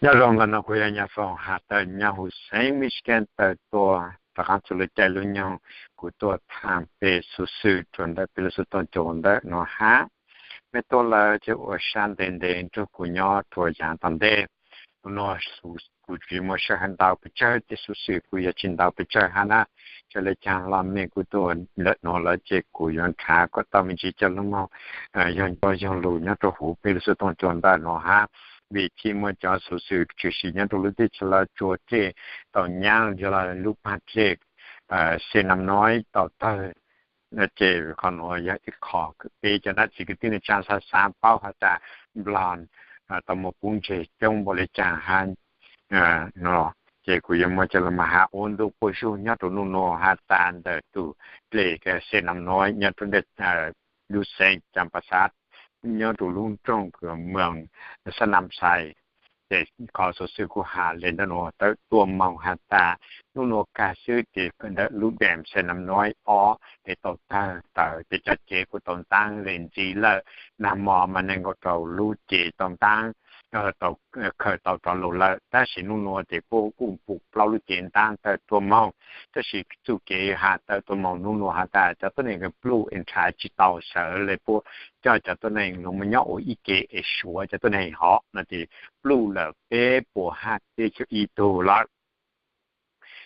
Nyob zoo, ntawm no kuv yog Nyaj Foom has tawm nyob huv xeev Michigan tawm tuaj rov qab txug lub caij lub nyoog kuv tuaj tham peb xuv xwm rua ntawm peb lub xuv tooj cua ntawm no hab. Mej tuaj lawm ces ua sab ntev ntev nrug kuv nyob rua yav tom ntej. Nub nua kuv tsis muaj sij hawm ntau pes tsawg, tej xuv xwm kuv yog tsis ntau pes tsawg hab na. Ca le caag los mej kuj tuaj ntawm nuav lawm ces kuv yuav nrhav kom tau me ntsis cov lug moog yog ncauj yog lug nyob rua huv peb lub xuv tooj cua ntawm nuav hab. Vim tsis muaj cov xuv xwm tshwm sim nyob rua lub teb chaws Los Tsuas dlej tau nyab, yog lub paag dlej Xeem Nam Noib tau tawg, ces qhov nuav yog ib qho peb cov nab txiv kwv tij neej tsaa xaav xaav paub has tas Nplog tau muaj puv ntseg coob npaum le caag hab. Ces kuv yuav muab coj lug mas has ua ntu quas zug nyob rua nub nua has tas ntawm tug dlej Xeem Nam Noib nyob rua ntawm lub xeev Cam Pa Xav, nyob rua lub nroog Moos Xab Nam Xais. Ces qhov xuv xwm kuv has le ntawm nuav tawm tuaj moog has tas nub nua kag xwb ces ntawm lub dam Xeem Nam Noib ob es tau tawg tawm ces cov cev kuj tau ntaab le ntxiv lawm. Nag mo mas nees nkaum rau lub cev tau ntaab, tau khaws tau rov lug lawm, tab sis nub nua ces puab kuj pum plaub lub cev ntaab tawm tuaj moog. Tab sis txuj kev has tawm tuaj moog nub nua has tas cov tuab neeg pluj es nrhav tsis tau sawv le puab coj cov tuab neeg lug moog nyob ua ib ke es suav cov tuab neeg hov no ces pluj lawm peb puas hab peb caug ib tug lawm.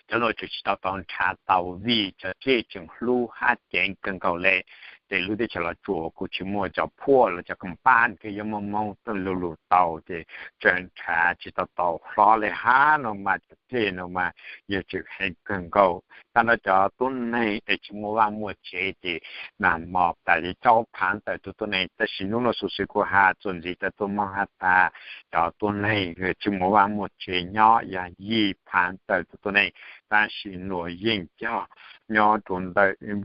Cov nuav tseem tsis tau tau nrhav tau vim cov dlej tseem hlub hab ceev kawg nkaus le. Ces lub teb chaws Los Tsuas kuj tsis muaj cov phuaj los cov kam pab kws yuav moog moog lug lug tau ces tseem nrhav tsis tau tau hlob le hab no mas cov dlej no mas yog tseem heev kawg nkaus. Tag nrho cov tuab neeg es tsis muaj vaaj muaj tsev ces nag mo tas caub phaav tawm tug tuab neeg, tab sis nub nua xuv xwm kuv has txuas ntxiv tawm tuaj moog has tas cov tuab neeg tsis muaj vaaj muaj tsev nyob yog yim phaav tawm tug tuab neeg, tab sis luag yeej cog nyob rua ntawm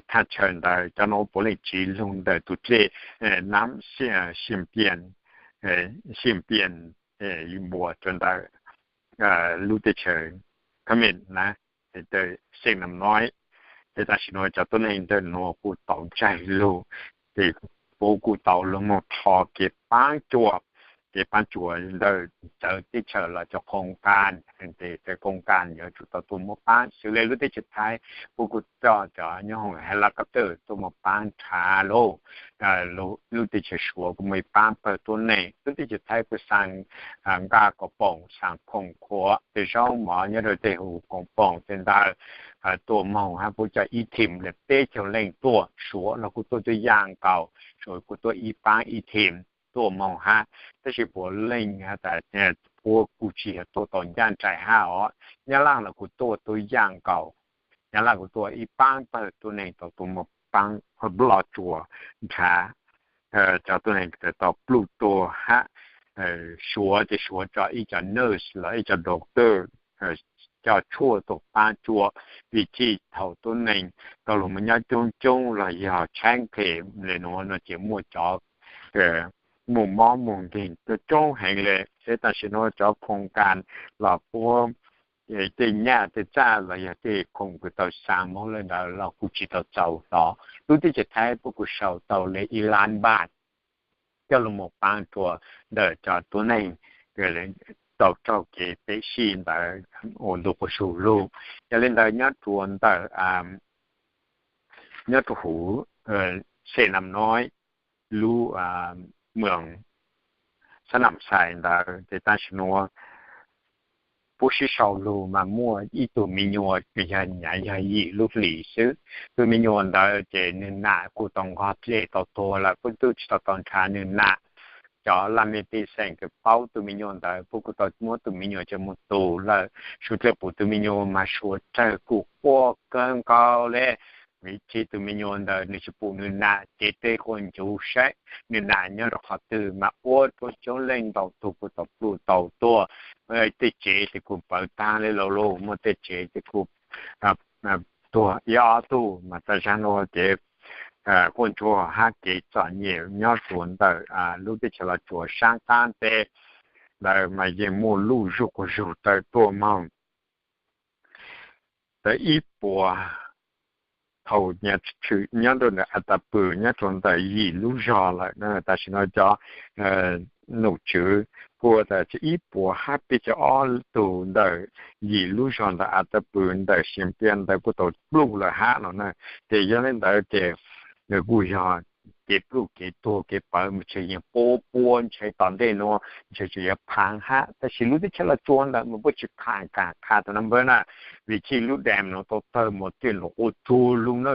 thaj chaw ntawd. Cov nuav puav leej tsiv lug ntawm tug dlej Nam Xim Piam, Xim Piam npua rua ntawm lub teb chaws Kham Mem na, Xeem Nam Noib. Ces tam sim nuav cov tuab neeg ntawm nuav kuj tau ntsaig lug, ces puab kuj tau lug moog rho kev paab cua. Kev paab cua ntawm txawv teb chaws los cov qoo kas, ces cov qoo kas yuav tsum tau tuaj muab paab. Xws le lub teb chaws Thaib puab kuj coj cov nyoob hoom helicopter tuaj muab paab nrhav lug. Lub teb chaws Suav kuj muaj ib paab pawg tuab neeg. Lub teb chaws Thaib kuj xaa nqaj koom poom, xaa khoom khuav, tej zaub mov nyob rau tej huv koom poom tej ntawd tuaj moog hab puab coj ib thim le peb caug leej tuaj. Suav los kuj tuaj tuaj yaam nkaus, Suav kuj tuaj ib paab ib thim tuaj moog hab. Tab sis puav leej has tas puab kuj tsis yog tuaj tau ncaj nraim hab os. Nyab Laj los kuj tuaj tuaj yaam nkaus, Nyab Laj kuj tuaj ib paab pawg tuab neeg tau tuaj muab paab Los Tsuas nrhav. Cov tuab neeg tau pluj tuaj hab, Suav ces Suav tso ib co nurse los ib co doctor coj tshuaj tuaj paab cua. Vim thaum tuab neeg tau lug moog nyob coob coob los yog tshaib phem le nuav no ces muaj cov muaj mob muaj nkeeg coob heev le. Ces tam sim nuav cov qoo kas los puab tej nyaj tej txaj los yog tej khoom kws tau xaa moog le ntawd los kuj tsis tau txaus los. Lub teb chaws Thaib puab kuj sau tau le ib lab npaj coj lug moog paab rua ntawm cov tuab neeg tau raug kev peb sij ntawd ua ntu quas zug lug. Yog le ntawd nyob rua ntawm nyob rua huv Xeem Nam Noib lub moos Xab Nam Xais ntawd ces tam sim nuav puab sib sau lug mas muaj ib tug me nyuam yog nyav yog yim lub hlis xwb. Tug me nyuam ntawd ces nwg nam kuj tau nqog dlej tau tuag lawm, puab tub tsis tau tau nrhav nwg nam. Cov laj mej pej xeem kws paub tug me nyuam ntawd puab kuj tau muab tug me nyuam coj moog tu lawm. Suav dlej pum tug me nyuam mas Suav dlej kuj quaj kawg nkaus le. Vim tug me nyuam ntawd nwg tsis pum nwg nam, ces tej quaj ncuv saib nwg nam nyob rau qhov twg mas ua rua coob leej ntau tug kuj tau pluj tau tuag. Tej tsev ces kuj pawv taag le lauj, muaj tej tsev ces kuj tuag ib ob tug mas txog zag nuav ces quaj ntsuag hab kev txom nyem nyob rua ntawm lub teb chaws Los Tsuas saab qaab teb ntawd mas yeej muaj luj zug quas zug tawm tuaj moog. Tau ib puas thaum nyob rua ntawm As Tas Pwm nyob rua ntawm yim lub zog lawm, tam sim nuav cov nom tswv puas tas tsis ib puas hab peb caug ob tug ntawm yim lub zog ntawm Atajpw ntawm Xiav Tiaj ntawd kuj tau pluj lawm hab no na. Ces yog li ntawd ces nws kuj yog kev pluj kev tuag kev pawv mas tseem yeej puab puab ntshe tom ntej nuav ntshe tseem yuav phaav hab, tab sis lub teb chaws Los Tsuas ntawd mas puab tsis phaav, kaam qha tau na npawg na, vim txij lub dam nuav tau tawg mas tej nuav ua tsuag lug na,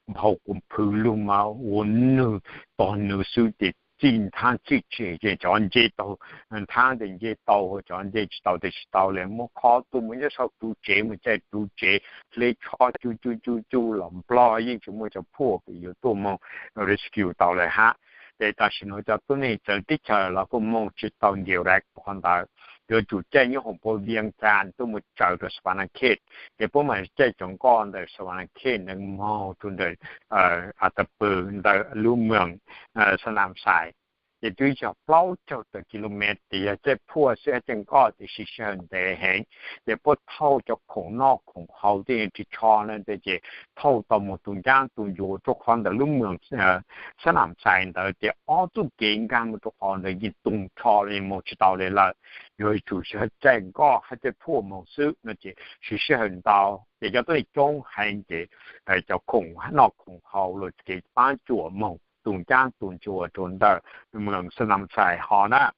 nphau kuv phwv lug mas ua nwg tog nwg xwb ces txij nthaab txij tseg ces cov nce tau nthaab tes nce tau, cov nce tsis tau tes tsis tau li, muab khob tuaj mus nyob saum ru tsev mus caij ru tsev, hle tsho cu cu cu cu los Nplog yeej tsis muaj cov phuaj kws yuav tuaj moog rescue tau li hab. Ces tam sim nuav cov tuab neeg txawv teb chaws los kuj moog tsis tau ntiav rau qhov ntawd, yuav tsum caij nyob hoom pua Vias Cas tuaj mus tsaws rau Savannah Khit, ces puab mam caij cov nkoj ntawm Savannah Khit ntawd moog rua ntawm Atajpw ntawm lub moos Xas Nam Xais. Ces twb yog plaub caug tawm kilomev tes yog caij phuaj xwb hab caij nkoj tes siv sij hawm ntev heev. Ces puab thauj cov khoom noj khoom haus tej ris tsho na tes ces thauj tau moog tu ncaab tu ncuav rua qhov ntawm lub moos Xas Nam Xais ntawd ces ob txuj kev nkaag moog rua qhov ntawd yeej tu tsho li moog tsis tau li lawm. Yuav tsum caij nkoj hab caij phuaj moog xwb no ces siv sij hawm ntau ces cov tuab neeg coob heev ces cov khoom noj khoom haus los kev paab cuam moog tu ncaab tu ncuav rua ntawm moos Xas Nam Xais ho na.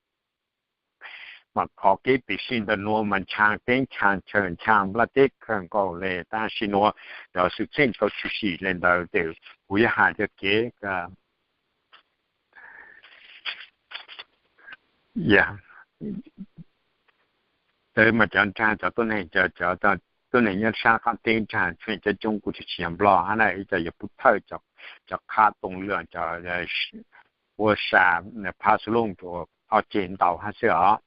Mas qhov kev pim sij ntawm nuav mas ntsha teb ntsha chaw ntsha nplaj teb kawg nkaus le. Tam sim nuav cov xwm txheej tau tshwm sim le ntawd tes kuv yuav has cov kev mas cov nraag cov tuab neeg, cov tuab neeg nyob saab qaab teb nraag tseem coob coob kuv tsis tsim nyog nplog hab na, ib co yuav pub thawj cov qhab tooj lwj, cov ua sa phab xu looj rua ob ceg ntau hab xwb os.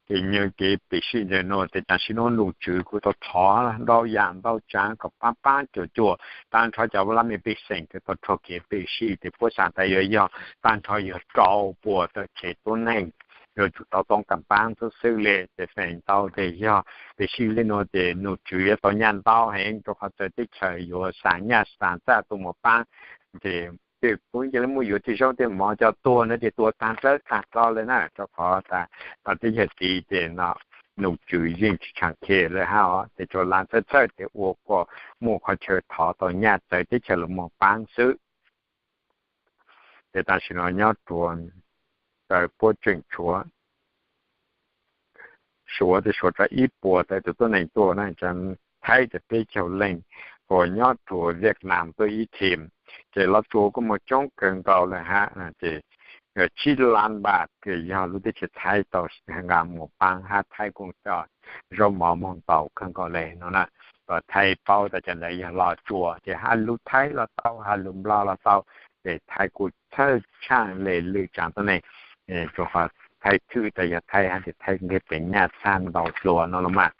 Ces nyob kev pim sij ntawm nuav tes tam sim nuav nom tswv kuj tau thov ntau yam ntau tsaav kom paab paab cuam cuam, tag nrho cov laj mej pej xeem kws tau rho kev pim sij tes puab xaav tas yuav yog tag nrho yog rau puas tawm tseg tuab neeg yuav tsum tau toob kas paab xwb xwb le. Ces feem ntau tes yog pim sij le nuav ces nom tswv yuav tau nyaj ntau heev rua qhov txawv teb chaws yuav xaa nyaj xaa txaj tuaj mus paab. Ces tej kuv ca le muaj yuav tej zaub tej mov cov tuag na ces tuag taag dlawb taag dlo le na, rua qhov tas teb chaws tid ces nom tswv yeej tsis tshaam khe le hab os, ces tsuas laa txhawj txhawj tes ua kom muaj qhov chaw thov tau nyaj txawv teb chaws los mus paab xwb. Ces tam sim no nyob rua tawm puab tseem tshuav, suav tes suav rau ib puas tawm tus tuab neeg tuaj na, Thaib tes peb caug leej, uas nyob rua Vietnam tuaj ib team, ces Los Tsuas kuj muaj coob kawg nkaus le hab, ces tsib lab npam kws yog lub teb chaws Thaib tau nqa mus paab hab Thaib kuj coj zaub mov moog ntau kawg nkaus le no na. Thaib paub tas cov ntawd yog Los Tsuas ces hab lub Thaib los tau hab lub Nplog los tau, ces Thaib kuj txhawj tshaaj le lwm tsaav tuab neeg, rua qhov Thaib thwj tas yog Thaib hab ces Thaib nqeg pes nyaj txhaj ntau dlua no los mas.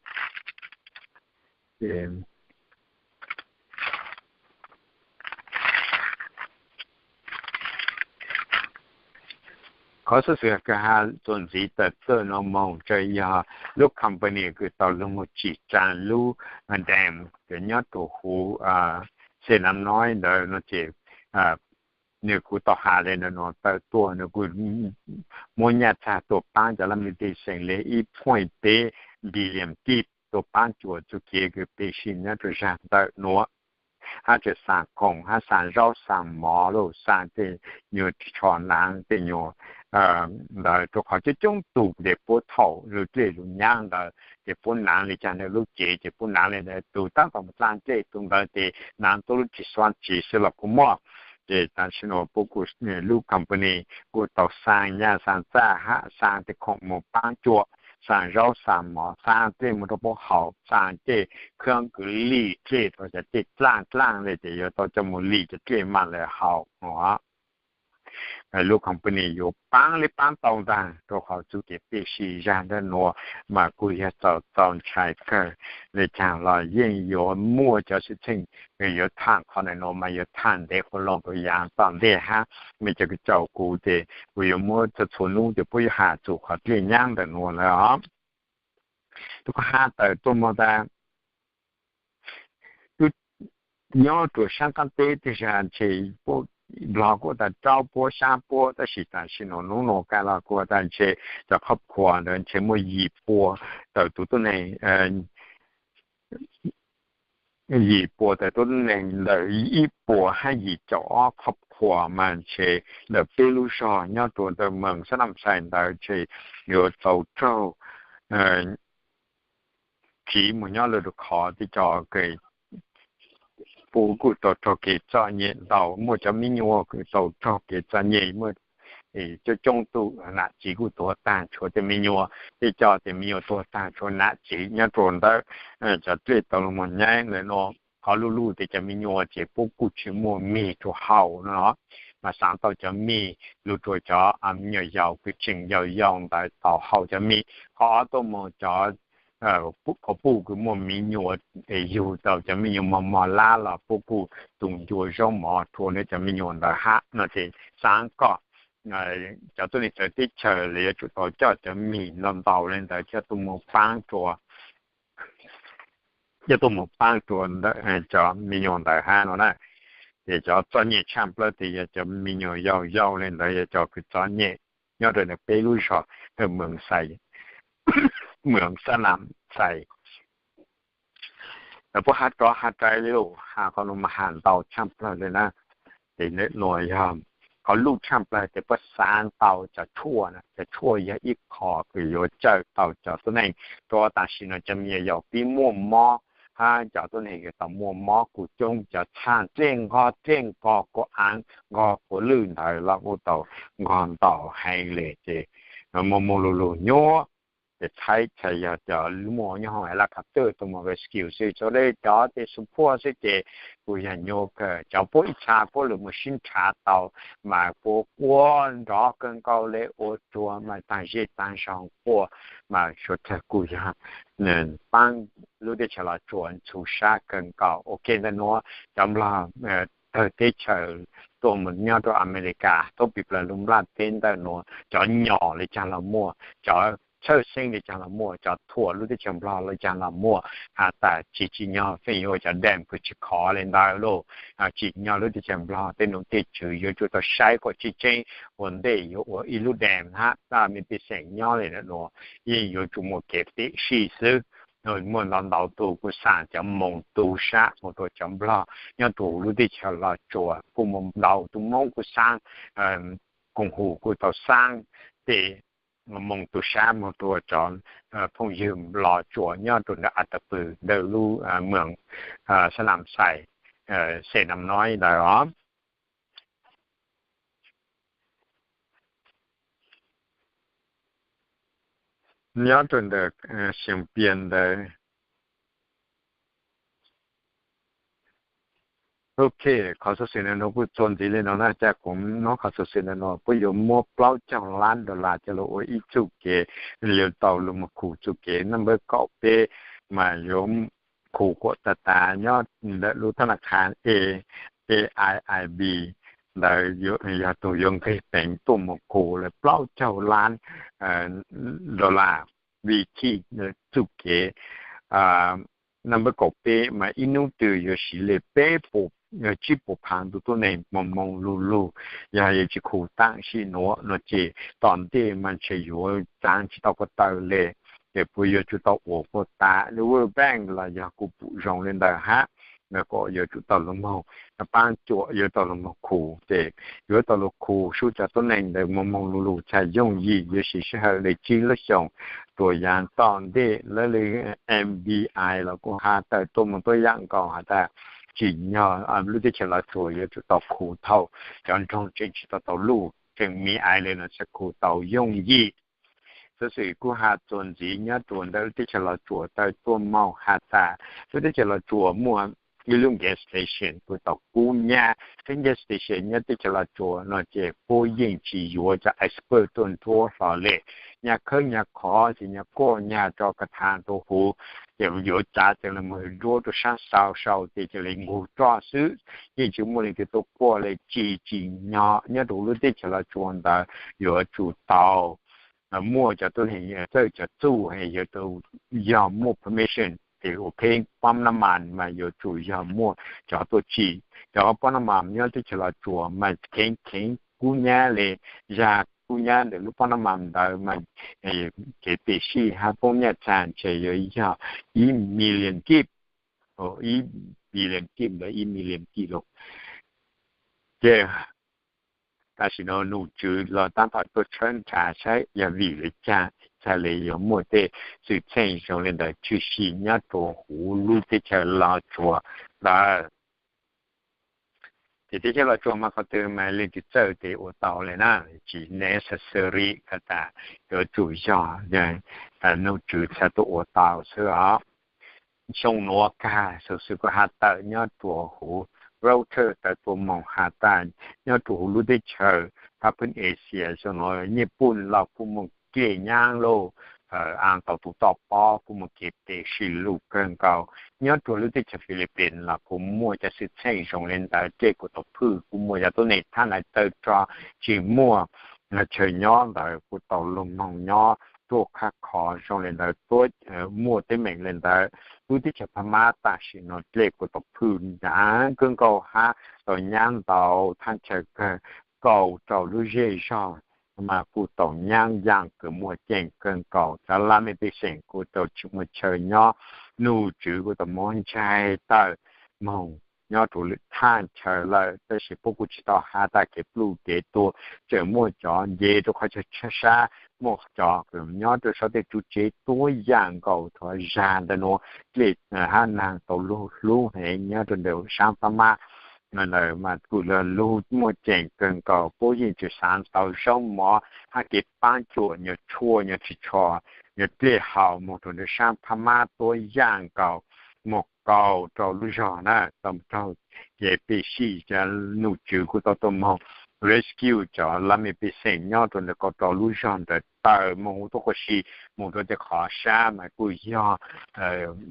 Qhov xov xwm kws has txuas ntxiv tawm tuaj no moog tseem yog lub company kws tau lug moog tsim tsaa lub dam kws nyob rua huv Xeev Nam Noi ntawd no ces nws kuj tau has le ntawm nuav tawm tuaj, nws kuj muab nyaj txag tuaj paab cov laj mej pej xeem le ib point peb billion kib tuaj paab cuam txuj kev kws pim sij nyob rua zag ntawm nuav, hab tseem xaa khoom hab xaa zaub xaa mov lug xaa tej nyuag ris tsho naav tej nyuag ntawd rua qhov coob coob tug tes puab thaum lug dlej lug nyaab ntawd ces puab naav le caag ntawm lub cev ces puab naav le ntawd, tug taab tom dlaaj dlej tug ntawd ces naav tuab lub ris xuab ntsis xwb los kuj muaj. Ces tam sim no puab kuj, lub company kuj tau xaa nyaj xaa txaj hab xaa tej khoom moog paab cuam, xaa zaub xaa mov, xaa dlej moog rua puab haus, xaa tej khab kws lim dlej rua cov dlej dlaaj dlaaj le ces yuav tau coj moog lim cov dlej maam le haus no. Lub company yuav paab le paab tau ntaag rua qhov txuj kev pim sij zag ntawm nuav mas kuj yog txaus txaus ntshai kawg. Le caag los yeej yuav muaj cov xwm txheej kws yuav thaam qhov ntawm nuav mas yuav thaam ntev quas loo rua yaav tom ntej hab. Mej cov kws caum kuv ces kuv yuav muab txhua txhua nub ces puab yuav has txug qhov dlej nyaab ntawm nuav lawm os. Tub koj has tawm tuaj moog tas, tub nyob rua saab qaab teb tej zag ntshe puab Nplog kuj tag rau puab sab puab, tab sis tam sim no hnub no kaj los kuj tag ntshe cov qhov khuam ntawd ntshe muaj yim pua tawm tus tuab neeg yim pua tawm tuab neeg ntawm ib puas hab yim caum ob qhov khuam mas ntshe ntawm peb lub zog nyob rua ntawm moos Xab Nam Xais ntawd ntshe yuav tau raug tsiv mus nyob lawm rua qhov teb co ke puab kuj tau raug kev txom nyem ntau, muaj cov me nyuam kuj tau raug kev txom nyem, muaj coob coob tug nam txiv kuj tuag tag tshuav tej me nyuam, tej co tej me nyuam tuag tag tshuav nam txiv nyob rua ntawm cov dlej tau lug moog nyaib ntawm nuav. Qhov luj luj tes cov me nyuam ces puab kuj tsi muaj mis rua haus no, mas xaav tau cov mis lug rua cov me nyuam yaus kws tseem yau yau ntawd tau haus cov mis. Qhov ob tuaj moog cov qhov puj kws muaj me nyuam es yug tau cov me nyuam mog mog lab los puab kuj tu ncua zaub mov rua ntawm cov me nyuam ntawd hab no ces xaav kom cov tuab neeg txawv teb chaws los yuav tsum tau coj cov mis ntau ntau le ntawd coj tuaj moog paab rua coj tuaj moog paab rua cov me nyuam ntawd hab no na. Ces cov txom nyem tshaj plawg tes yog cov me nyuam yau yau le ntawd yog cov kws txom nyem nyob rua ntawm peb lub zog moos Xab Nam Xais. Puab has rov has rais le lug has qhov nuav mas has ntau tshaj plawg le na. Ces nuav yog qhov luj tshaj plawg tes puab xaav tau cov tshuaj, cov tshuaj yog ib qho kws yuav cawm tau cov tuab neeg, rua tam sim no cov me nyuam yaus pib muaj mob hab cov tuab neeg yuav tau muaj mob kuj coob, cov txhaj dlej nqog dlej nqos kuv aav nqog quav lwj ntawd los kuj tau nqog ntau heev le ces moog moog lug lug nyuab. Ces txhais txhais yog cov muaj nyob hauv helicopter tuaj moog rescue xwb, txhua le cov tej support xwb ces kuj yog nyuaj kawg. Cov puab ib txha puab lug moog sib nrhav tau mas puab quaj nrov kawg nkaus le, ua rua mas taag zej taag zog quaj, mas suav tawg kuj yog paab lub teb chaws Los Tsuas ntxhov sab kawg nkaus. Ok, ntawm nuav cov Nplog tawg teb chaws tuaj moog nyob rua Amelikas, tub pim plawg lub nplaj teb ntawm nuav cov nyom le caag los muaj, cov txhawj xeeb le caag los muaj, cov thuam lub teb chaws Nplog le caag los muaj, has tas tsim tsim nyog feem yuav ua cov dam kws tsi khov le ntawd lauj. Tsim nyog lub teb chaws Nplog tej nom tej tswv yuav tsum tau saib kom tseeb tseeb ua ntej yuav ua ib lub dam hab. Mej pej xeem nyob le nuav yeej yuav tsum muaj kev pim sij xwb. Muaj ntau ntau tug kuj xaav cov moog tu sab moog rua cov Nplog nyob rua huv lub teb chaws Los Tsuas, kuj muaj ntau tug Moob kuj xaav, koom hum kuj tau xaav tej moog tu sab moog rua cov phooj ywg Los Tsuas nyob rua ntawm a ta pw ntawm lub moos Xab Nam Xais, Xais Nam Noi ntawd os. Nyob rua ntawm Xeem Pias ntawd. Ok, qhov xov xwm ntawm nuav kuj txuas ntxiv le nuav na, ca kuv nub qhov xov xwm ntawm nuav puab yuav muab plaub caug lab dollar coj lug ua ib txuj kev, yuav tau lug moog khu txuj kev number kaum peb, mas yuav khu kuam tag tas nyob ntawm lub thab na kha AIIB ntawd, yog tug yuav nqeg peev tuaj moog khu le plaub caug lab dollar, vim thim txuj kev number kaum peb mas ib nub twg yuav siv le peb puas, tsib puas phaav tug tuab neeg moog moog lug lug. Yog yuav tsi khu taam sim nuav no ces tom ntej mas ntshe yuav tsaav tsi tau ko taw le, ces puab yuav tsum tau ua puag ta le World Bank los yog kuj pum zoo le ntawd hab, kom yuav tsum tau lug moog paab cuam, yuav tau lug moog khu, ces yuav tau lug khu sub cov tuab neeg ntawd moog moog lug lug txhaj yooj yim, yuav siv sij hawm le tsib lub xyoos. Tuam yav tom ntej lawv le MBI los kuj has tawm tuaj moog tuab yaam nkaus has tas tsim nyog lub teb chaws Los Tsuas yuav tsum tau khu thaum cov nroog tseem tsi tau tau luj, tseem mi ai le no txhaj khu tau yooj yim. Xov xwm kuj has txuas ntxiv nyob rua ntawm lub teb chaws Los Tsuas tawm tuaj moog has tas lub teb chaws Los Tsuas muaj ib lub gas station kuj tau kub nyab. Tej gas station nyob teb chaws Los Tsuas no ces puab yeej tsi yuav cov expert tuaj nruab hlo le. Nyag khawb nyag khov ces nyag kuaj nyag rua ka tha rua huv, ces yuav cav ces lug moog nruab rua sab sau sau ces cia li nkug roj xwb. Yeej tsi muaj leej twg tuaj kuaj le. Tsim tsim nyog nyob rua lub teb chaws Los Tsuas ntawd yuav tsum tau muaj cov tuab neeg txawj cov txuj, yuav tau yog muaj permission Ces ua pheej pob nab mas mas yuav tsum yog muaj cov tuaj tsim. Cov pob nab mas nyob teb chaws Los Tsuas mas kheev kheev kub nyab li, zaj kub nyab ntawm lub pob nab mas ntawd mas kev pem sij hab poob nyaj txag ntshe yuav yog ib million kib, ib billion kib los ib million kib los. Ces tam sim no nom tswv los tab tom tuaj tshawb nrhav saib yog vim li cas txhaj li yuav muaj tej xwm txheej zoo li ntawd tshwm sim nyob rau huv lub teb chaws Los Tsuas ntawd. Ces teb chaws Los Tsuas mas qhov twg mas leej twg txawj tes ua tau li na, tsis necessary has tas yuav tsum yog nom tswv txhaj tuaj ua tau xwb os. Xyoo nuav kag xov xwm kuj has tawm nyob rua huv Reuters tawm tuaj moog has tas nyob rua huv lub teb chaws Pab Pwg Asia xyoo nuav Nyij Pooj los kuj muaj kev nyaab lug, tau tus toj pob kuj muaj kev pem sij lug kawg nkaus. Nyob rua lub teb chaws Philippines los kuj muaj cov xwm txheej zoo li ntawd, dlej kuj tau phwj, kuj muaj cov tuab neeg thab nais tawg rog tsis muaj chaw nyob ntawd kuj tau lug moog nyob tuaj khab kho zoo li ntawd, tuab muaj teeb meem li ntawd. Lub teb chaws Phab Mab tam sim no dlej kuj tau phwj nyav kawg nkaus hab tau nyaab ntau thaj chaw kawg nkaus rau lub zej zog mas kuj tau nyaab yaam kws muaj ceem kawg nkaus. Cov laj mej pej xeem kuj tau tsis muaj chaw nyob, nom tswv kuj tau muab ntsaig tawm moog nyob rua lwm thaj chaw lawm, tab sis puab kuj tsis tau has tas kev pluj kev tuag tseem muaj cov nce rua qhov chaw sab, muaj cov kws nyob rua sab tej tsuv tsev tuab yaam nkaus. Thaum zag ntawm nuav dlej hab naag tau lug hlub heev nyob rua ntawm saab Phab Mab ntawd mas kuj lug lug muaj ceem kawg nkaus. Puab yeej tsis xaav tau zaub mov hab kev paab cuam nyuag tshuaj nyuag ris tsho nyuag dlej haus moog rua ntawm saab Phab Mab tuab yaam nkaus, moog kaum rau lub zog na, tau raug kev pem sij. Cov nom tswv kuj tau tuaj moog rescue cov laj mej pej xeem nyob rua ntawm kaum rau lub zog ntawd tawm moog huv tuab qua si moog rua tej qhov sab mas kuj yog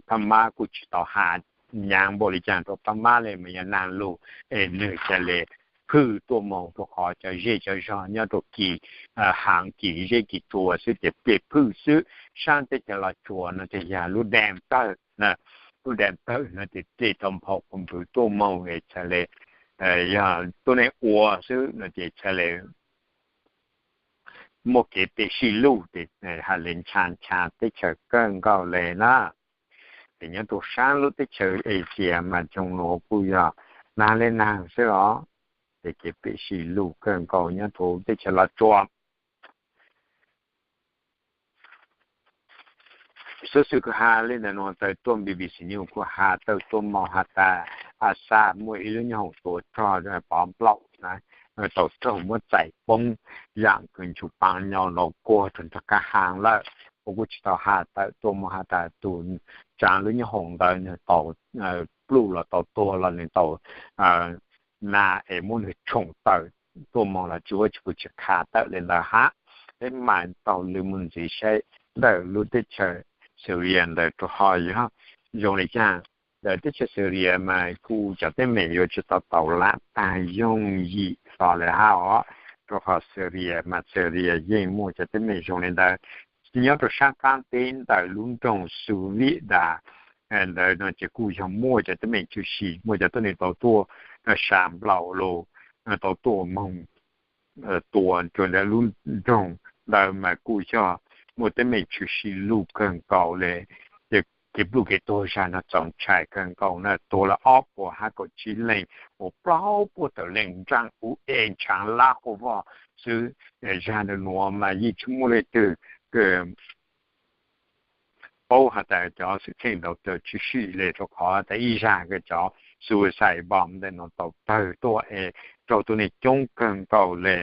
Phab Mab kuj tsis tau has nyav npaum li caag rua Phab Mab le, mas yog naag lug es nwg ca le phwj tuaj moog rua qhov cov zej cov zog nyob rua kis haav kis zeb kis tsua xwb ces peb phwj xwb. Saab teb chaws Los Tsuas no ces yog lub dam tawg, lub dam tawg no ces dlej tau nphau qhov npwg tuaj moog es ca le yog tuab neeg ua xwb no ces ca le muaj kev pem sij lug ces has le ntsha ntsha teb chaws kawg nkaus le na. Ces nyob rua saab lub teb chaws Asia mas xyoo nuav kuj yog naag le naag xwb os. Ces kev pem sij lug kawg nkaus nyob rua teb chaws Los Tsuas. Xov xwm kuj has le ntawm nuav tawm tuaj, B B C News kuj has tawm tuaj moog has tas Assam muaj ib lub nyoob hoom tua rog pov nplaum na, tau raug muab txais poob yaam kws ntsug paab nyo los kuag rua nraag kab haav lawm. Puab kuj tsis tau has tawm tuaj moog has tas tug tsaav lub nyoob hoom ntawd nwg tau pluj los tau tuag los nwg tau na es muab nwg tshoom tawm tuaj moog los tsis ua, tsis kuj tsis has tawm le ntawd hab. Peb maam taug lw moog ntxiv saib ntawm lub teb chaws Syria ntawd rua qhov yog zoo le caag. Ntawm teb chaws Syria mas kuj cov teeb meem yuav tsis tau tau lam taag yooj yim hlo le hab os, rua qhov Syria mas Syria yeej muaj cov teeb meem zoo le ntawd. Nyob rua saab qaab teb ntawm lub nroog Suwayda ntawd no ces kuj yog muaj cov teeb meem tshwm sim, muaj cov tuab neeg tau tuaj sa nplaum lug, tau tuaj moog tua rua ntawm lub nroog ntawd mas kuj yog muaj teeb meem tshwm sim lug kawg nkaus le. Ces kev pluj kev tuag zag no txaus ntshai kawg nkaus na, tuag lawm ob puas hab kaum tsib leej, ua plaub puas tawm leej nraag u e ntshaav lab quas vog xwb. Zag ntawm nuav mas yeej tsis muaj leej twg paub has tas cov xwm txheej ntawd tshwm sim le, rua qhov tas ib zag kws cov suicide bomb ntawm nuav tau tawg tuaj es raug tuab neeg coob kawg nkaus le.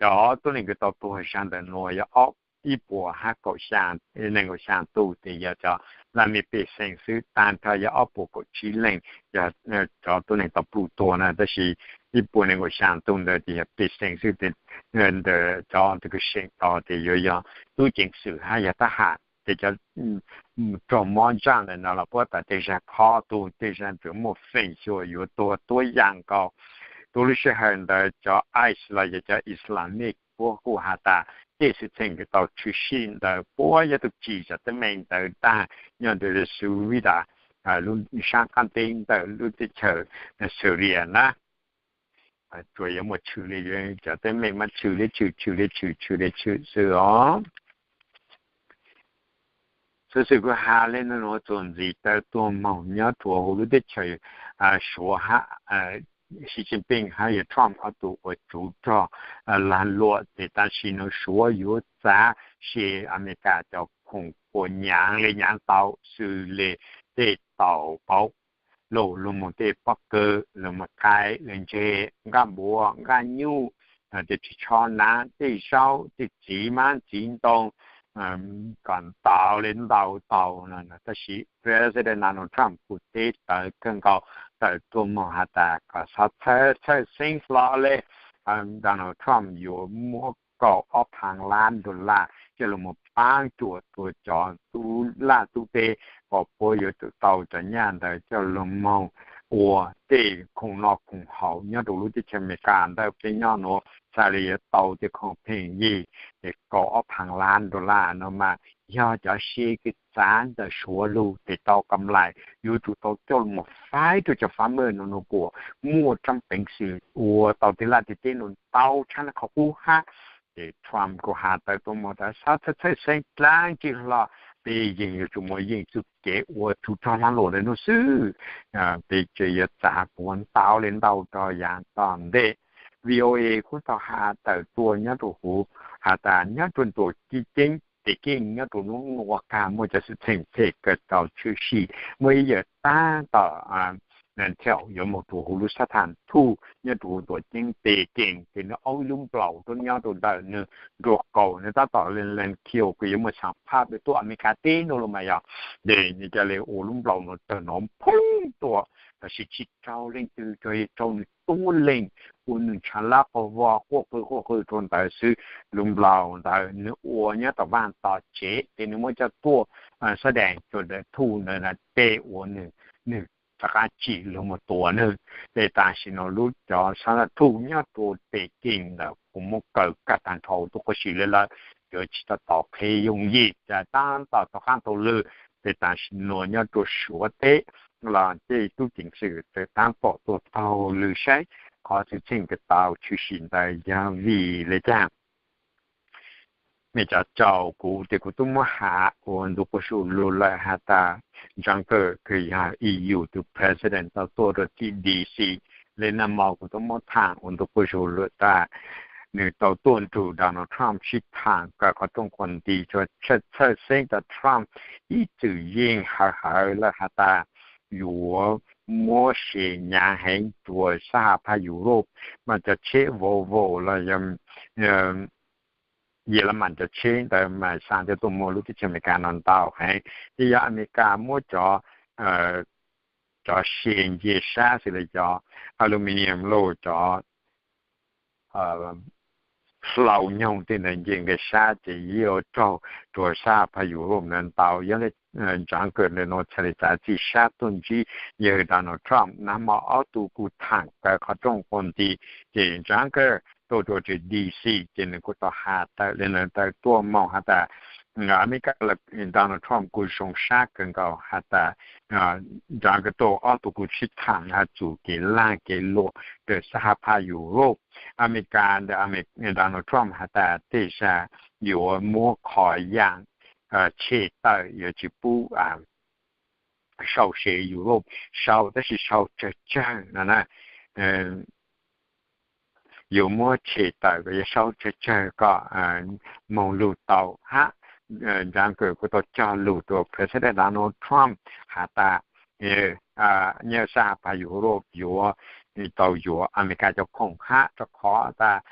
Cov tuab neeg kws tau tuag zag ntawm nuav yog ob, ib puas hab kaum xyaa, neeg nkaum xyaa tug, ces yog cov laj mej pej xeem xwb. Taag nrho yog ob puas kaum tsib leej yog cov tuab neeg tau pluj tuag na, tab sis ib puas neeg nkaum xyaa tug ntawd ces yog pej xeem xwb. Ntawm cov tw kws seem tau ces yuav yog tub ceev xwm hab yog tab ham. Ces cov raug mob zaaj ntawm no los puab tas tej zag khob tug, tej zag tseem muaj feem xyuam yuav tuag tuab yaam nkaus. Tus lub sij hawm ntawd cov ICE los yog cov Islamic puab kuj has tas tej xwm txheej kws tau tshwm sim ntawd puab yuav tau tsim cov teeb meem ntawd taag nyob ntawm Suwayda lub sab qab teb ntawm lub teb chaws Syria na. Tsuas yuav muaj tshwm li cov teeb meem mas tshwm li tshwm tshwm li tshwm tshwm li tshwm xwb os. Xov xwm kuv has li no txuas ntxiv tawm tuaj moog nyob rua huv lub teb chaws Suav hab, Xi Jinping hab yog Trump ob tug ua tsov rog lag luam tes tam sim no Suav yuav txav se Amelikas cov khoom puas nyaav le nyaav tau xws le tej taus paub lug lug moog tej pob kws lug moog qaib lug ntseg nqaj npuav nqaj nyuj, tej ris tsho naav tej zaub tej txiv mab txiv ntoo kom ntau le ntau tau no. Tab sis President Donald Trump kuj teb tawv kawg nkaus tawm tuaj moog has tas kom xob txhawj xeeb hlo le Donald Trump yuav muab kaum ob phav lab dollar coj lug moog paab cuam rua cov tub laj tub teb kom puab yuav tsum tau cov nyaj ntawd coj lug moog ua tej khoom noj khoom haus nyob rua lub teb chaws Amelikas ntawm peb nyob nuav, txhaj le yuav tau tej khoom pheej yig, ces kaum ob phav lab dollar no mas yog cov se kws txav ntawm Suav lug tes tau kam lais yuav tsum tau coj lug moog faib rua cov farmer no nua kuas muaj tseeb peev xwm ua tau tej laj tej teb nua ntau tshaj le qhov qub hab. Ces Trump kuj has tawm tuaj moog tas xob txhawj txhawj xeeb dlaab tsi hlo, peb yeej yuav tsum muaj yeej txuj kev ua tsov rog lag luam le nuav xwb. Peb tseem yuav txav puav ntau le ntau rua yaav tom ntej. VOA kuj tau has tawm tuaj nyob rua huv has tas nyob rua ntuam ceeb Peking nyob rua nub nuav kag muaj cov xwm txheej phem kawg tau tshwm sim, muaj ib yawg taab tom thaum yuav moog rua huv lub sab tham thuj nyob rua huv ntuam ceeb Peking ces nwg aub ib lub nplaum rua nyob rua ntawm nwg nruab qaum, nwg taab tom le le khiu kws yuav muaj xaam phaj tuaj Amelikas teb nuav los mas yog, ces nwg ca le ua lub nplaum nuav tawg nov phoob tuaj, tab sis tsi raug leej twg, tsuas yog raug nwg tub leeg ua nwg ntshav lab quas vog quaj qw quaj qw rua ntawd xwb. Lub nplaum ntawd nwg ua nyob tom vaaj tom tsev ces nwg muab coj tuaj sab dees rua ntawm thuj ntawd tes ua nwg, nwg rov qaab tsim lug moog tua nwg. Ces tam sim no lub cov sab laj thuj nyob rua Peking ntawd kuj muab kaw kaj taag nrho tuaj quas sim le lawm, yuav tsi tau tom qheb yooj yim. Ces taab tom tom qaab tau lwm, ces tam sim no nyob rua Suav teb los tej tub ceev xwm txawm taab tom tuaj taug lwm saib qhov xwm txheej kws tau tshwm sim ntawd yog vim le caag. Mej cov tsaug kuv tes kuv tub muab has ua ntu quas su lug lawm has tas Juncker kws yog E U tug president tau tuaj rua txim D C. Le nag mo kuv tub muab thaam ua ntu quas su lawm tas nwg tau tuaj nrug Donald Trump sib thaam kawm qhov rooj qhuas nti, txhawj txhawj xeeb tas Trump ib txwm yeej hawv hawv lawm has tas yuav muab se nyaav heev rua sab has phaj Europe, mas cov tsheb Volvo los yog Yelamas cov tsheb ntawd mas xaa coj tuaj muag lub teb chaws Amelikas no ntau heev. Ces yog Amelikas muab cov, cov se nce sab xws le cov aluminium los cov hlau nyoog tej ntawd nce nqe sab ces yuav raug rua sab phaj Europe ntawd ntau. Yog le Juncker ntawm nuav txhaj le txav txim sab tuaj ntsib yawg Donald Trump. Nag mo ob tug kuj thaam kawg qhov rooj quas nti, ces Juncker tuaj rua tsev D C ces nwg kuj tau has tawm le ntawd tawm tuaj moog has tas Amelikas, Donald Trump kuj zoo sab kawg nkaus has tas Juncker tuaj ob tug kuj sib thaam has txug kev laag kev luam rua sab phaj Europe. Amelikas ntawm Donald Trump has tas tej zag yuav muab qhov yaam tshem tawm, yuav tsi pub sau se Europe sau, tab sis sau tsawg tsawg no na, yuav muab tshem tawm kom yuav sau tsawg tsawg kom moog lug tau hab. Juncker kuj tau cog lug rua President Donald Trump has tas nyob sab phaj Europe yuav tau yuav Amelikas cov khoom hab, rua qhov tas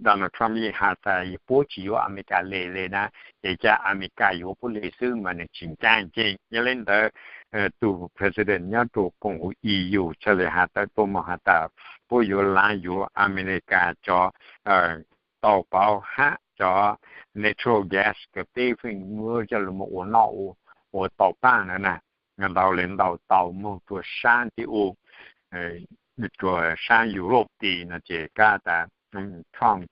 Donald Trump yeej has tas puab tsi yuav Amelikas le le na, ces ca Amelikas yuav puab le xwb mas nwg tsi ncaaj nceeg. Yog le ntawd tug president nyob rua koom huv E U txhaj le has tawm tuaj moog has tas puab yuav laav yuav Amelikas cov tau pauv hab cov natural gas kws peb feem muab coj lug moog ua noj ua tau paaj na na, ntau le ntau tau moog rua sab nti u, rua sab Europe ti no ces kab tas Trump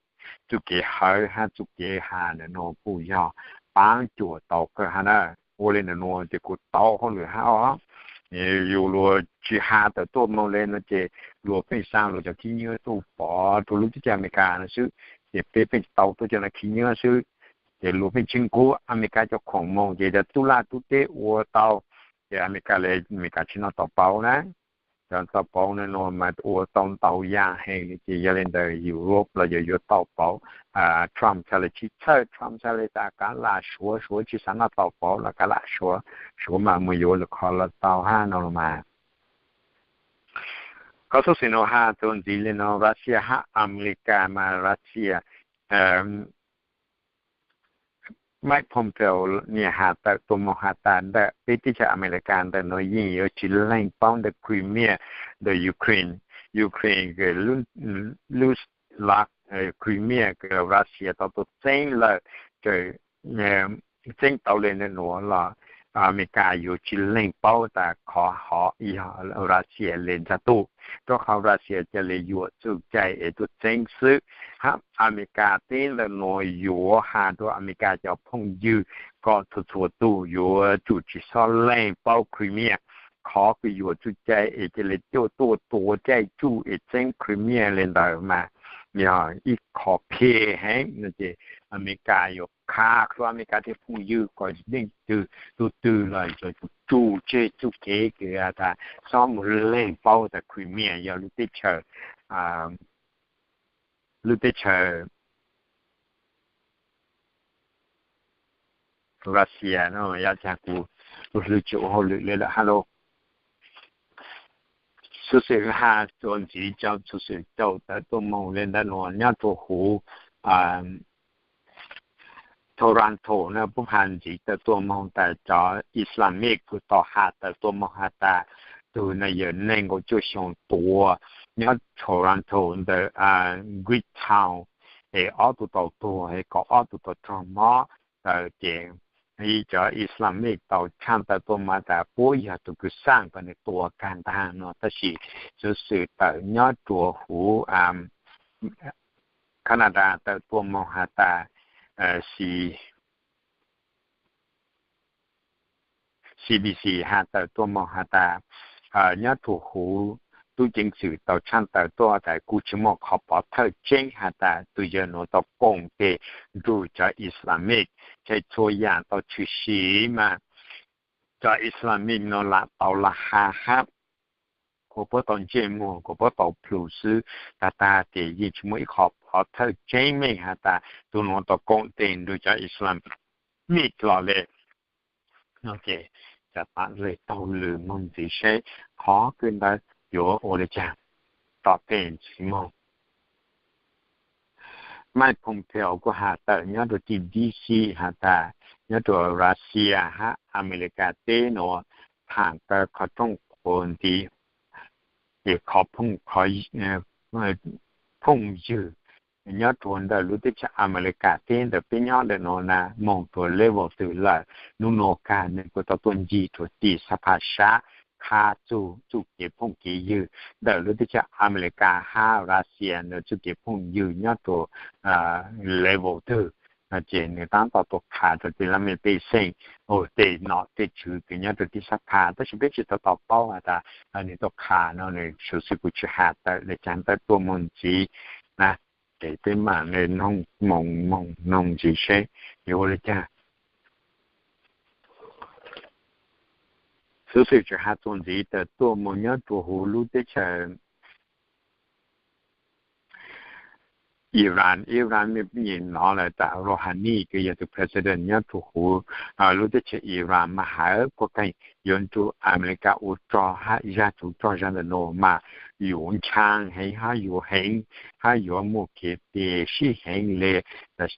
txuj kev hawv hab txuj kev has ntawm nuav kuj yog paab cuam tau kawg hab na. Ua le ntawm nuav ces kuv tau hauj lwm hab os. Yus luag tsis has tawm tuaj moog le no ces luag pheej xa luag cov khib nyiab tuaj pov rua lub teb chaws Amelikas no xwb, ces peb pheej tau tuaj cov khib nyiab xwb. Ces luag pheej tshee kuv Amelikas cov khoom moog ces cov tub laj tub teb ua tau, ces Amelikas le Amelikas tsis noj tau pauv na. Cov tau pauv no mas ua tau ntau yam heev li, ces yog li ntawd Europe los yuav yuav tau pauv. Trump txhaj le tsis txhawj, Trump txhaj le tas kav lam Suav, Suav tsis xav noj tau pauv los kav lam Suav, Suav mas mus yuav lwm qhov los tau hab no los mas. Qhov xub xwm no has txuas ntxiv li no, Russia hab Amelikas mas Russia, Mike Pompeo niaj has tawm tuaj moog has tas ntawm peb teb chaws Amelikas ntawm nuav yeej yuav tsis leeg paub ntawm Crimea ntawm Ukraine, Ukraine lub laj Crimea Russia tau tuaj txeeb lawm, txeeb tau le ntawm nuav los Amelikas yuav tsis leeg paub tas qhov hov yog Russia le ntxag tug, rua qhov Russia ca le yuam txuj cai es tuaj txeeb xwb. Hab Amelikas teb ntawm nuav yuav has rua Amelikas cov phooj ywg kom txhua txhua tug yuav tsum tsis xob leeg paub Crimea. Qhov kws yuam txuj cai es ca le tuaj tuaj tuav caij tsuj es txeeb Crimea le ntawd mas yog ib qho phem heev no ces Amelikas yuav khav rua Amelikas tej phooj ywg kom leej twg tug twg los yuav tsum tsum tseg txuj kev kws tas xob mus leeg paub tas Crimea yog lub teb chaws, lub teb chaws Russia no. Yog tas kuv hlwb tsis ua hauj lwm le lawm hab lauj. Xuv xwm has txuas ntxiv cov xuv xwm caum tawm tuaj moog le ntawm nuav nyob rua huv Toronto na puab has ntxiv tawm tuaj moog tas cov Islamic kuj tau has tawm tuaj moog has tas tug na yog neeg nkaum cuaj xyoo tuav nyob Toronto ntawm Greektown es ob tug tau tuag es kaum ob tug tau raug mob ntawd ces cov Islamic tau tshaj tawm tuaj moog tas puab yog tug kws xaj kom nws tua kag ntag no. Tab sis xuv xwm tawm nyob rua huv Canada tawm tuaj moog has tas, C B C has tawm tuaj moog has tas nyob rua huv tub ceev xwm tau tshaj tawm tuaj tas kuj tsis muaj qhov pov thawj tseeb has tas tug yawg nuav tau koom tes nrug cov Islamic, ces txhua yam tau tshwm sim mas cov Islamic no lam tau lam has hab kuas puab tau ntsej muag kuas puab tau plhus xwb, tag tag ces yeej tsis muaj ib qho pov thawj tseeb meej has tas tug nuav tau koom tes nrug cov Islamic los le. No ces cov tam le taug lwm moog ntxiv seb qhov kws ntawd yuav ua le caag tom tej ntxiv moog. Mike Pompeo kuj has tawm nyob rua tim D C has tas nyob rua Russia hab Amelikas teb nuav thaam kawg qhov rooj qhuav ntiv, ces qhov phooj, phooj ywg nyob rua ntawm lub teb chaws Amelikas teb ntawm peb nyob ntawm nuav na moog rua level twg lawm. Nub nuav kag nwg kuj tau tuaj ncig rua tim xab phas sab qha txug txuj kev phooj kev ywg ntawm lub teb chaws Amelikas hab Russia ntawd txuj kev phooj ywg nyob rua level twg no ces nwg taab tom tuaj qha rua tim laj mej pej xeem, tej nom tej tswv kws nyob rua tim xab phas, tab sis peb tsis tau tau paub has tas nwg tuaj qha no, nwg xuv xwm kuv tsis has tawm le caag ntawm tuaj moog ntxiv na, ces peb maam le noog moog moog noog ntxiv seb yuav ua le caag. Xuv xwm tseem has txuas ntxiv tawm tuaj moog nyob rua huv lub teb chaws Iran, Iran mej pum hnov lawm tas Rouhani kws yog tug president nyob rua huv lub teb chaws Iran mas hawv kuj kheev yuav nrug Amelikas ua rog hab zag tug rog zag ntawm nuav mas yuav ntshaaj heev hab yuav heev hab yuav muaj kev tes sib heev le. Tab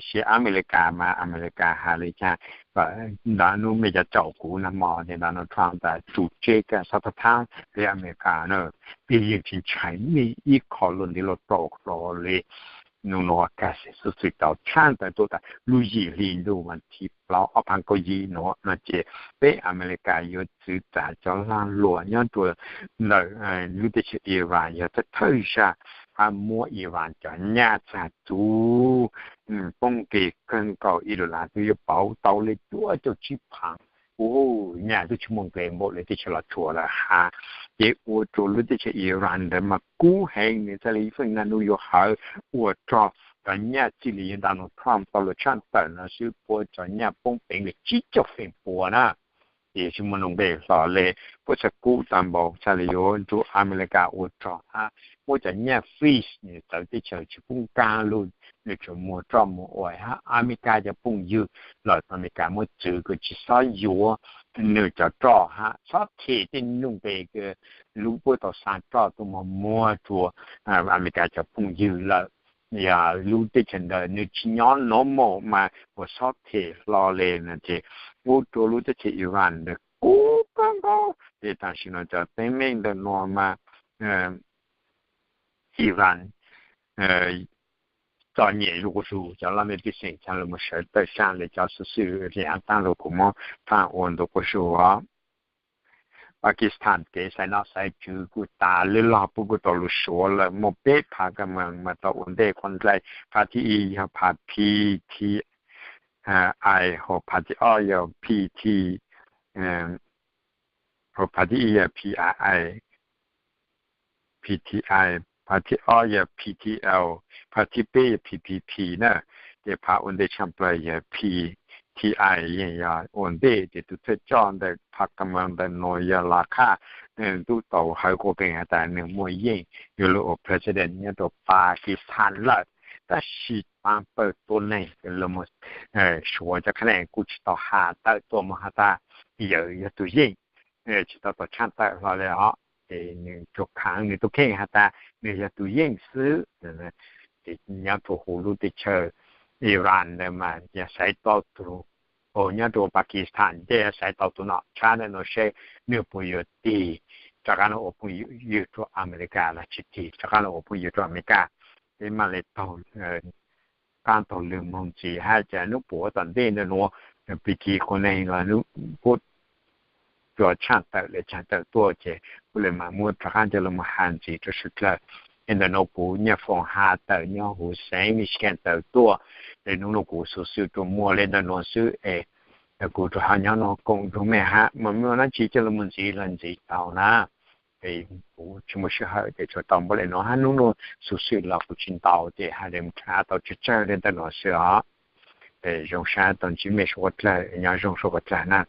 sis Amelikas mas Amelikas has le caag, ntawm nub mej cov caum kuv nag hmo ces ntawm nuav Trump tas tsum tseg kag xab thab thaab le Amelikas na, peb yeej tsis ntshai mej ib qho lug ntiv lug rau hlo le. Nub nuav kag xeem xuv xwm tau tshaj tawm tuaj tas lub yim hli ntuj vas thib plaub ob phav kaum yim nuav no ces peb Amelikas yuav txwv txav cov lag luam nyob rua ntawm lub teb chaws Iran yog thawj thawj zag hab muab Iran cov nyaj txag txug poob ke kawg nkaus, ib dollar twb yuav pauv tau le cuaj caum tsib phav ua nyaj twb tsis muaj nqe npaum li teb chaws Los Tsuas lawm hab. Ces ua rua lub teb chaws Iran ntawd mas kub heev, nws txhaj le ib feem naj nub yuav hawv ua rog cov nyaj txij li yog Donald Trump tau luag tshaj tawm no xwb puab cov nyaj poob peev li tsib caug feem pua na. Ces tsis muaj nuj nqe hlo le, puab txhaj kub tag npaum txhaj le yuav nrug Amelikas ua rog hab muab cov nyaj freeze, nws txawv teb chaws tsis pub kaag lug, nws tsuas muag roj muag ua hab Amelikas cov phooj ywg los Amelikas muab txwv kom tsis xob yuav nws cov roj hab xob them tej nuj nqe lub puab tau xa roj tuaj muag muag rua Amelikas cov phooj ywg lawm. Yog lub teb chaws ntawd nws tsis nyob normal mas puas xob them hlo le no ces ua rua lub teb chaws Iran ntawd kub kawg nkaus. Ces tam sim no cov teeb meem ntawm nuav mas Iran txom nyem zuj zus, cov laj mej pej xeem txhaj le moog sawv tawm saam le cov xuv xwm li taag lug kuv muab thaam ua ntu quas zug os. Pakistan kev xaiv nom xaiv tswv kuj tas lwj log, puab kuj tau lug suav lawm, muaj peb phav kws mas tau ua ntej qhov nqaij, phav thib ib yog phav P T I, hos phav thib ob yog P T, hos phav thib ib yog P I I, P T I, phav thib ob yog P T L, phav thib peb yog P P P na. Ces phav ua ntej tshaj plawg yog P T I, yeej yog ua ntej. Ces tus thawj coj ntawm phav ka ma ntawm nuav yog Lav Khaj, nws tub tau hawv quas qees has tas nws muaj yeej yuav lug ua president nyob rua Pakistan lawm. Tab sis pab pawg tuab neeg lug moog suav cov qhab neeg kuj tsis tau has tawm tuaj moog has tas yawg yog tus yeej, tsis tau tau tshaj tawm hlo le os. Ces nws tsuas khaav nws tug kheej has tas nws yog tus yeej xwb. Ces nyob rua huv lub teb chaws Iran ntawd mas yog xaiv tau tus, nyob rua Pakistan ces yog xaiv tau tus nom tshab ntawm nuav seb nwg puas yuav tig rov qaab lug ua phooj ywg rua Amelikas los tsis tig rov qaab lug ua phooj ywg rua Amelikas. Peb mam le taug qaab taug lwg moog ntxiv hab cas nub puag tom ntej ntawm nuav, P T I quas neeg los nub puab tsuas tshaj tawm le tshaj tawm tuaj ces kuj le mam muab rov qaab coj lug moog has ntxiv rua suav dlawg. Es ntawm nuav kuv Nyiaj Foom has tawm nyob huv xeev Michigan tawm tuaj, es nub nuav kuv xuv xwm tsuas muaj le ntawm nuav xwb es kuv rua hab nyob nuav koom nrug mej hab mas mej muaj dlaab tsi coj lug moog ntxiv los ntxiv tau na. Es kuv tsis muaj sij hawm ces tsuas tau npaum le nuav hab nub nuav xuv xwm los kuv tsis ntau ces has le mus tau tsawg tsawg le ntawm nuav xwb os. Es zoo sab tau ntsib mej suav dlawg, nyob zoo suav dlawg na.